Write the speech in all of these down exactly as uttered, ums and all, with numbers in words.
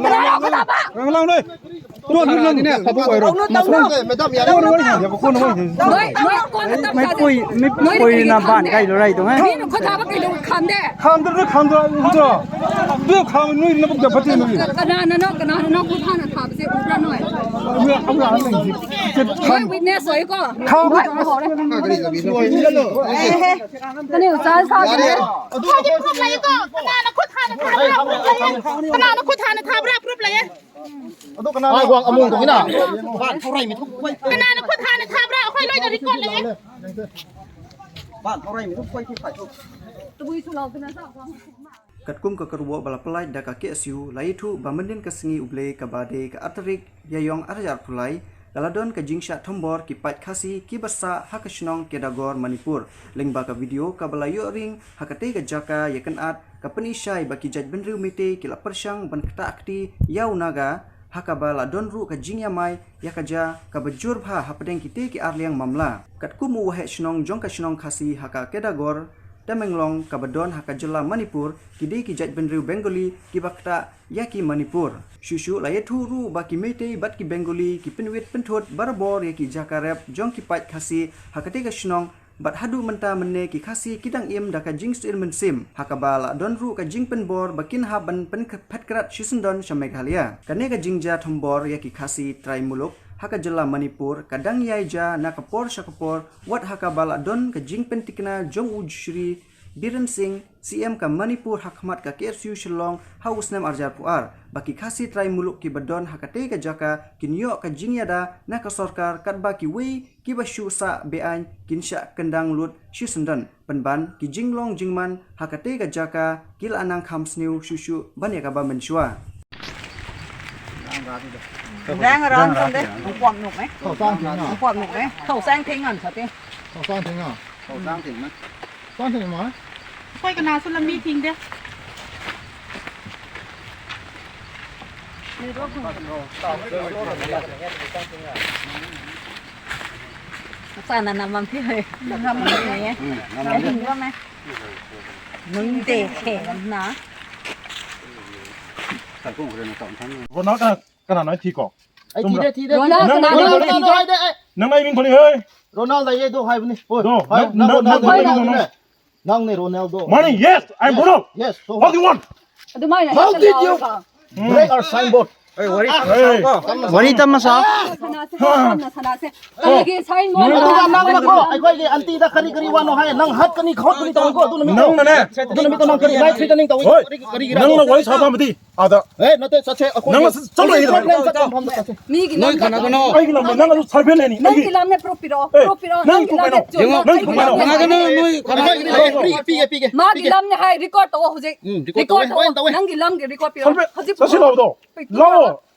Kano kata ba? Nang lang dei. Tuan ni nang ne ka bu wai ro. Madam ya. Tuan wai ya ko no wai. Noi noi ko na tam. Mai pui mai pui na ban kai lo rai tu eh. Ni ko ta ba kai lo kham de. Kham de kham de u de. Bu kham ni na bu da pati ni. Kana na no kana na no ko ta na ta ba se u ra noi. Ni am la ni. Noi witness oi ko. Kham. Kani u chan sa kani. Kana na khut hana thabra proof lai. Ai wang amung tong ina. Kana na khut hana thabra khoi loi da record lai. Katkum ka kyrwoh ba la pynlait da ka K S U, la ïathuh ba mynnin ka sngi U Blei kaba dei ka ar tarik Ïaiong ar hajar arphew lai, ka la don ka jingshah thombor ki paid Khasi kiba sah ha ka shnong Kedagor, Manipur. Lyngba ka video kaba la ïoh ring ha katei ka jaka ïakynad, ka pynishai ba ki jaitbynriew Meitei ki la pyrshang ban ktah kti ïa u Naga, ha kaba la don ruh ka jingïamai ïa ka jia kaba jur bha hapdeng kitei ki arliang mamla. Katkum u waheh shnong jong ka shnong Khasi ha ka Kedagor, Tamenglong kaba don ha ka jylla Manipur, ki dei ki jaitbynriew Bengali kiba ktah ïa ki Manipur. Shuh shuh la ïathuh ruh ba ki Meitei bad ki Bengali ki pynwit pynthut barabor ïa ki jaka rep jong ki paid Khasi ha katei ka shnong, bad haduh mynta mynne ki Khasi ki dang im da ka jingsyiem mynsiem, ha kaba la don ruh ka jingpynbor ba kin hap ban pynphet krad shisyndon sha Meghalaya. Kane ka jingjia thombor ïa ki Khasi trai muluk ha ka jylla Manipur ka dang ïai jia na ka por sha ka por, wat ha kaba la don ka jingpyntikna jong u Shri Biren Singh, C M ka Manipur, ha khmat ka K S U Shillong ha u snem ar hajar arphew ar, ba ki Khasi trai muluk kiba don ha katei ka jaka kin ïoh ka jingïada na ka sorkar katba kiwei kiba shu sah be-aiñ kin shah kyndang lut shisyndon, pynban ki jinglong jingman ha katei ka jaka ki la nang kham sniew shuh shuh ban ïa kaba mynshuwa. Dang ram sam de, ong pom nuk eh. Ong pom nuk eh. Thau sang thing ngan sa te. Thau sang thing ah. Thau sang thing ma. Sang thing ma. Khoi kana su la meeting de. Sa na na mam thi he. Mam thi he. Mam thi he. Nung de he na. Ronald ka, kana noi thi ko. Ai thi de thi de. Ronald kana noi thi ko. Nang ai min ko ni he. Ronald ai do hai ni. Do. Nang nang nang nang. Nang ne Ronaldo. Money, yes, I'm Ronaldo. Yes, so what do you want? How did you break our signboard? Wari tamasa. Nang na wai sa ba mati. Ada. Eh, nate sache ako. Nang sa chalo hi. Mi ki lam ne. Ai ki lam ne, nang lu sarbe le ni. Nang ki lam ne pro piro. Pro piro. Nang ki lam ne. Nang ki lam ne. Pige pige. Ma ki lam ne hai record to ho je. Record to. Nang ki lam ki record piro. Sarbe. Sa si lo do. Lo.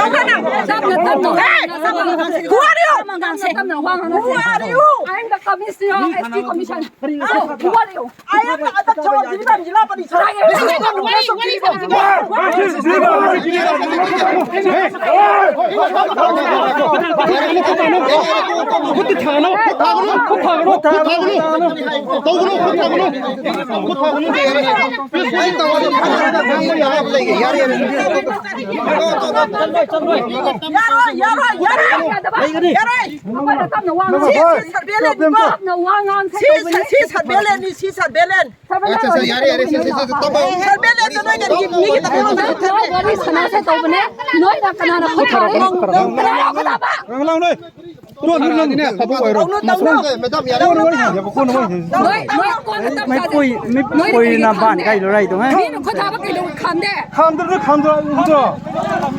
Hey, who are you? Who are you? I'm the commissioner of S T commission. So, who are you? I am the other Chawar Jiribam Jila Parishad. Yaroi, yaroi, yaroi. Yaroi. Si, si, sarbelen ni, si, sarbelen. Acha, acha, yare, yare, si, si, si, si, tabo. Sarbelen to noi kan ni, ni kita. Noi bari sana se to bne. Noi na kana na khut. Rang lang noi. Tuan, tuan, tuan. Madam, yare. Noi, noi, kon ta. Mai poi, mai poi na ban kai lo rai to, eh. Ni khut ba kai lo kham de. Kham de, kham de, kham de.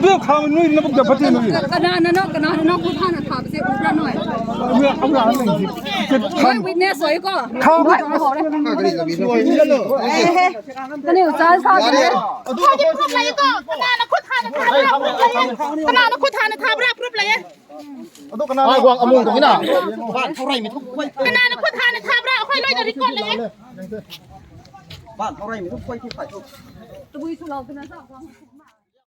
Bi kham noi na buk da pati noi. Kana na no, kana na no, khut na tha se khut noi. Noi witness oi ko. Kham. Kane u chal sa kane. Kane na khut hana tha bra proof la ye. Kane na khut hana tha bra proof la ye. Ai, wang amung kong ina. Kane na khut hana tha bra, khoi loi da record la ye. Ban, khoi mi khoi ti pai.